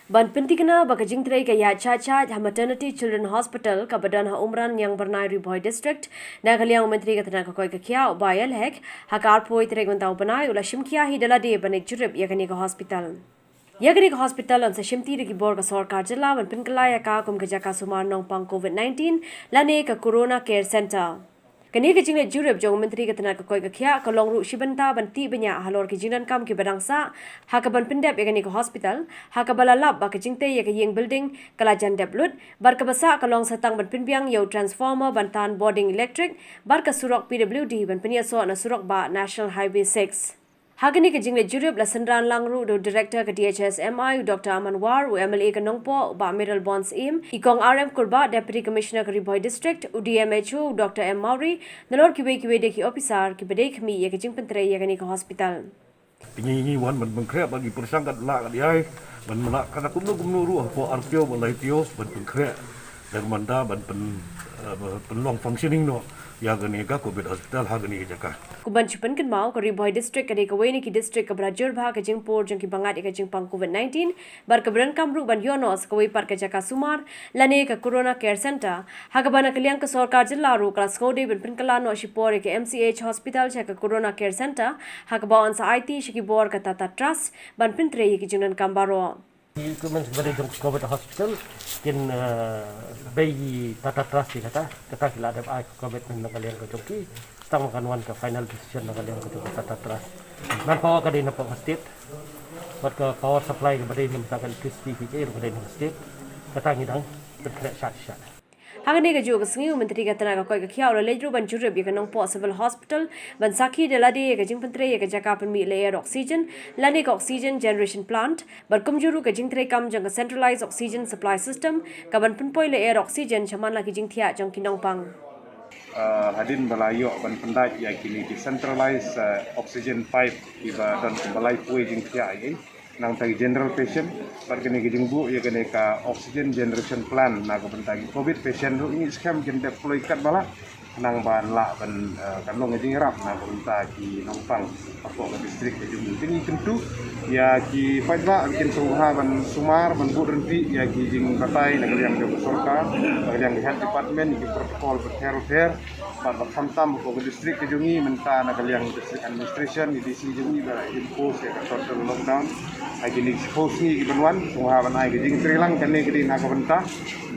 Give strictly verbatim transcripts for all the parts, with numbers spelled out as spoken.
Ban pyntikna ba ka jingtrei ka ïaid shait shait ha Maternity Children Hospital kaba don ha Umran Niang Byrnai, Ri Bhoi District, na ka liang u Myntri ka tnat ka koit ka khiah u Bah A L Hek, ha ka arphew tarik mynta u bnai u la shimkhia hi da lade ban leit jurip ïa kane ka hospital. Ïa kane ka hospital yn sa shimti da ki bor ka sorkar jylla ban pynkylla ïa ka kum ka jaka sumar nongpang COVID nineteen lane ka Corona Care Centre. Kane ka jingleit jurip jong u Myntri ka tnat ka koit ka khiah ka long ruh shi bynta ban tih bniah halor ki jingdonkam kiba dang sah ha kaban pyndep ïa kane ka hospital, ha kaba la lap ba ka jingtei ïa ka ïing building ka la jan dep lut, bad kaba sah ka long sa tang ban pynbiang ïa u transformer ban tan bording electric, bad ka surok P W D ban pynïasoh na surok bah National Highway six. Ha kane ka jingleit jurip la synran lang ruh da u Director ka D H S M I u Doctor Aman War, u M L A ka Nongpoh u Bah Mayralborn Syiem, i Kong R M Kurbah, Deputy Commissioner ka Ri Bhoi District, u D M H O u Doctor M Mawrie, nalor kiwei kiwei de ki ophisar kiba dei khmih ïa ka jingpyntrei ïa kane ka hospital. Ngi ngi wan ban pynkhreh ba ki pyrshang kat la kat ïai ban mlak kata kumno kumno ruh hapoh ar taïew ba lai taïew ban pynkhreh da ka mynta ban pyn eh, pynlong functioning noh ïa kane ka COVID hospital ha kane ka jaka. Kum ban shu pynkynmaw, ka Ri Bhoi District ka dei kawei na ki district kaba la jur bha ka jingpur jong kiba ngat ïa ka jingpang COVID nineteen, bad kaba donkam ruh ban ïoh noh sa kawei pat ka jaka sumar lane ka Corona Care Centre, ha kaba na ka liang ka sorkar jylla ruh ka la sngewdei ban pynkylla noh shipor ïa ka M C H Hospital sha ka Corona Care Centre, ha kaba yn sa aiti sha ki bor ka Tata Trust ban pyntrei ïa ki jingdonkam baroh. Ki equipments ba dei jong ka COVID hospital kin, eh, bei Tata Trust ïa kata, kata ki la dep ai ka commitment na ka liang ka jong ki, tang ba kan wan ka final decision na ka liang ka jong ka Tata Trust. Manpower ka dei na ka state, bad ka power supply kaba dei na ka electricity ki dei na ka state, kata ngi dang pynkhreh shait shait. Ha kane kajuh ka sngi u Myntri ka tnat ka koit ka khiah u la leit ruh ban jurip ïa ka Nongpoh Civil Hospital ban sakhi da lade ïa ka jingpyntrei ïa ka jaka pynmih lyer oxygen lane ka oxygen generation plant, bad kumjuh ruh ka jingtreikam jong ka centralized oxygen supply system kaban pynpoi lyer oxygen sha man la ki jingthiah jong ki nongpang. Ah, hadien ba la ïoh ban pyndait ïa kine ki centralized, ah, oxygen pipe kiba don kumba laiphew jingthiah ïa nangta ki general patient, bad kane ka jingbuh ïa kane ka oxygen generation plant na ka bynta ki COVID patient ruh ngi skhem kin dep kloi katba lah, nang ban lah ban, eh, kan long ka jingïarap na ka bynta ki nongpang hapoh ka district ka jong ngi. Te ngi kyntu ïa ki paidbah ba kin sngewbha ban sumar ban bud ryntih ïa ki jingbatai na ka liang jong ka sorkar, na ka liang ka health department, ïa ki protocol bapher bapher, bad ba khamtam hapoh ka district ka jong ngi mynta na ka liang district administration, ngi D C jong ngi ba la impose ïa ka total lockdown ha kine ki shiphew sngi kiban wan, sngewbha ban ai ka jingtreilang. Kane ka dei na ka bynta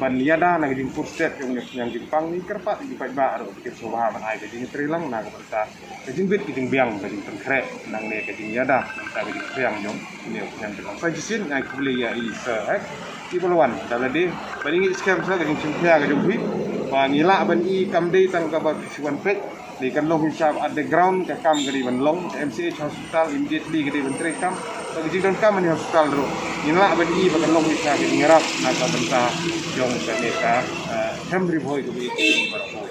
ban ïada na ka jingpur stet jong ngi, ïa ka jingpang. Ngi kyrpad ïa ki paidbah ruh ba kin sngewbha ban ai ka jingtreilang na ka bynta ka jingbit ka jingbiang, ka jingpynkhreh nangne ka jingïada na ka bynta ka jingpang jong ngi. Ngi ïa ka jingpang. Sa shisien nga ai khublei ïa i Sir Hek, i ba la wan da lade. Bad ngi skhem sa ka jingshim khia ka jong phi ba ngi lah ban i kam dei tang kaba phi shu wan peit. Dei kan long hi sha underground, ka kam ka dei ban long, ka M C H hospital immediately ka dei ban treikam. Bad ka jingdonkam ha hospital ruh ngin lah ban i ba kan long hi sha ka jingïarap na ka bynta jong kane ka, eh, Hem Ri Bhoi kaba ïeit ka jong ngi baroh.